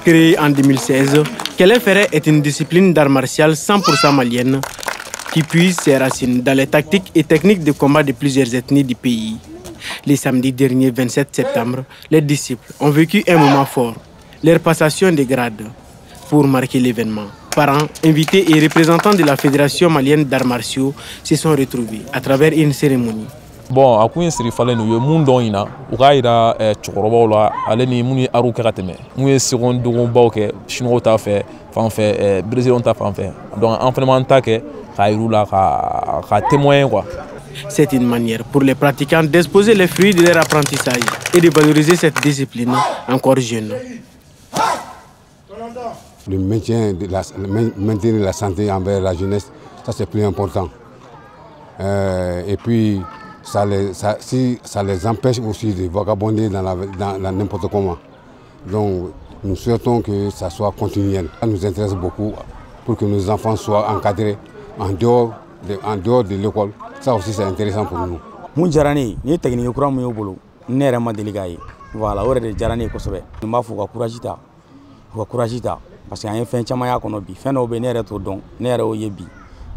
Créée en 2016, Kɛlɛ Fɛrɛ est une discipline d'art martial 100% malienne qui puise ses racines dans les tactiques et techniques de combat de plusieurs ethnies du pays. Le samedi dernier 27 septembre, les disciples ont vécu un moment fort, leur passation de grade. Pour marquer l'événement, parents, invités et représentants de la Fédération malienne d'arts martiaux se sont retrouvés à travers une cérémonie. Bon, a kun ye siri falen, u ye mun dɔn ɲina, u k'a yira cɛkɔrɔbaw la, ale ni minnu ye arw kɛ ka tɛmɛ, mun ye seconde dogonbaw kɛ siniwaw ta fɛ fan fɛ, brésilien ta fan fɛ. Donc an fana b'an ta kɛ k'a yir'u la, ka témoigner quoi. C'est une manière pour les pratiquants d'exposer les fruits de leur apprentissage et de valoriser cette discipline encore jeune. Le maintien de la, maintenir la santé envers la jeunesse, ça c'est plus important. Et puis, si ça les empêche aussi de vagabonder dans n'importe comment. Donc, nous souhaitons que ça soit continuel. Ça nous intéresse beaucoup pour que nos enfants soient encadrés en dehors de l'école. Ça aussi, c'est intéressant pour nous. Mun diyara ne ye, nin ye technique kura mun y'o bolo, ne yɛrɛ ma deli k'a ye. Voilà, o yɛrɛ de diyara ne ye kosɛbɛ. N b'a fɔ u ka courage ta, u ka courage ta, parce que an ye fɛn caman y'a kɔnɔ bi. Fɛn dɔw bɛ yen, ne yɛrɛ t'o dɔn, ne yɛrɛ y'o ye bi, n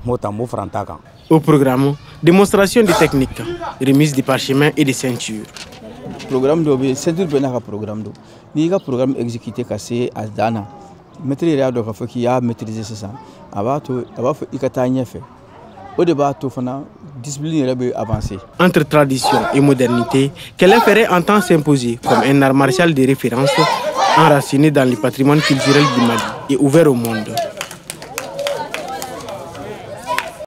b'o ta, n b'o fara n ta kan. Au programme, démonstration de techniques, remise de parchemin et de ceintures. Programme dɔw bɛ yen, ceinture bɛɛ n'a ka programme don. N'i y'i ka programme exécuté ka se a dan na, maître yɛrɛ y'a dɔn k'a fɔ k'i y'a maîtriser sisan, a b'a to a b'a fɔ i ka taa ɲɛfɛ. O de b'a to fana discipline yɛrɛ bɛ avancer. Entre tradition et modernité, Kɛlɛ Fɛrɛ entend s'imposer comme un art martial de référence enraciné dans le patrimoine culturel du Mali et ouvert au monde.